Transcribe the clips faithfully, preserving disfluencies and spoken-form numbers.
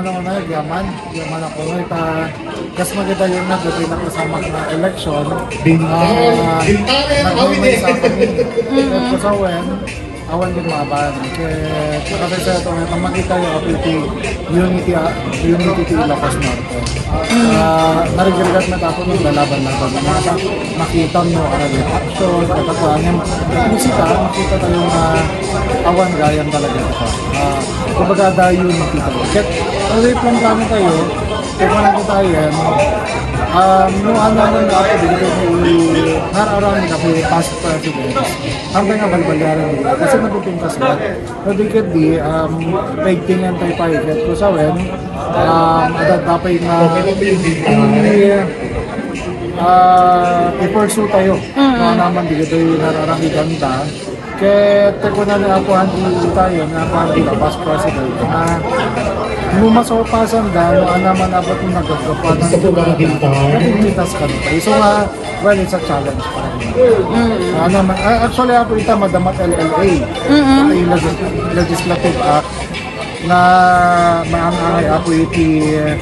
Ano na, yaman, yaman ako, no, ita, kas maganda yun na, dati na kasama na election. Bintang, ah, bintang, nagmamay sa akin. Mm. Tapos sa wen, awan din mga bayan. Kaya, nakasaya sa ito, nga makita yung ability, unity, ah, unity ti Ilocos Norte. Ah, narigrigat na ako nung lalaban-laban. Nakita mo, ano, yung action, katakuan, yung musika, makita tayo nga awan gayam talaga ito. Ah, kumbaga, ada unity tayo. Kahit, ano, yung plano tayo, kung ano tayo yan, um, no, ano, ano, na ako, dito, nararamdaman ko yung past president. Ang kaya nga, balbalyaran dito. Kasi matutunan ka sa Pwede ket di, um, paigtingan tayo pa, iket ko sa wen, um, adda pay nga, i-, ah, i-pursue tayo. Mm. Nga naman, di ket nararamdaman ta. Ket, te ko na nga Apo Andy tayo, nga Apo Andy, Vice President, nga no masurpasan da, no, ano man, abot mo nagagawa ng Gusto ko mga bintang. Kasi mitas ka na tayo. So, nga, Well, it's a challenge pa rin. Mm. Ano naman, ah, actually, ako ita, madama L L A. Mm. Iti legis-, Legislative Act na maangay ako iti, uh,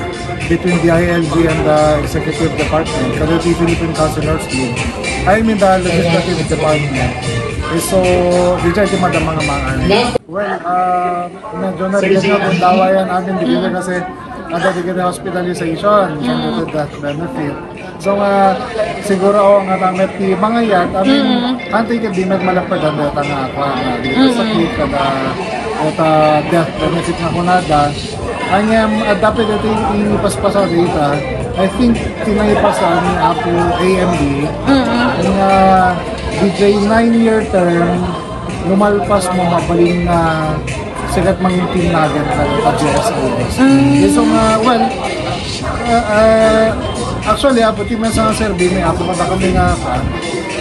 between the I L G and the executive department, kada iti Philippine Councilors Guild. I mean, the legislative department. Eh, so, di siya iti madama nga maangay. Well, uh, medyo narigat nga kung dawayan amin, di ba, kasi kada di kita hospitalization, Mm. sa death benefit. So nga, siguro, o, nga namet ti mangayat, I mean, Mm. anti ka di met malapad ang data nga ako, nga di ka Mm. sakit, kada, data death benefit nga kunada. Ang, um, adda pa dati ipaspasa data, I think, tinaipasan ni Apo A M D, Mm. nga, D J nine-year term, lumalpas mo mabalin nga sikat mangin tinagan ka ng G S O. Mm. So nga, well, uh, uh, actually, apo, ti man sa survey, may apo pa kami nga ka,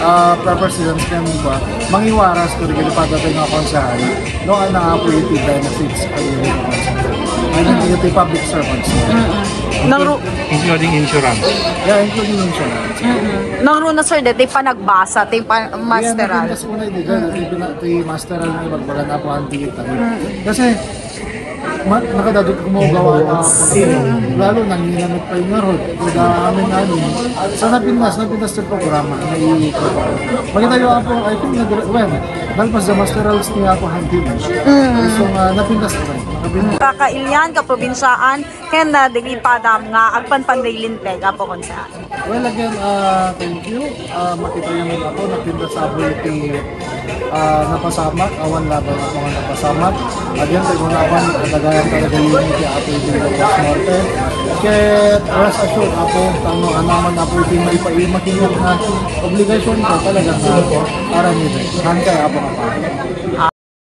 uh, proper students kami ba, mangiwaras ko rin pagdating nga konsehal. No, ana apo iti benefits, kayo rin ang konsehal. Ano, iti public servants. Mm-mm. Nang ru- Including insurance. Yeah, including insurance. Mm-mm. Nang runa, sir, dati panagbasa, ti pa-, masteral. Yeah, napintas ko na, di ba? Mm-mm. Ti pina-, ti masteral nga ibagbaga na ako ang data. Mm-mm. Kasi, ma-, nakadadot ko mo gawa na ako. Lalo, nanginamit pa yung narod. Kada amin, amin. Sa napintas, napintas sa programa, na i-, Makita yung apo, I think, nag-, well, nalpas sa masterals ni Apo Hunting. Mm. So, nga, napintas ko rin. Nakapintas. Kakailian, kaprobinsyaan, ken, ah, dagiti padam nga agpanpanday linteg, Apo Konsehal. Well, again, ah, thank you. Ah, makita yung mga po, nagtinda sa apoy iti, ah, napasamak, awan laban ako nga napasamak. Again, tayo na apan, katagayan talaga yung iti apoy iti Ilocos Norte. Ket rest assured, apo, tano, anaman apo iti maipaima kinyo nga obligasyon ko talaga nga aramid. Saan kaya, apo, nga pa?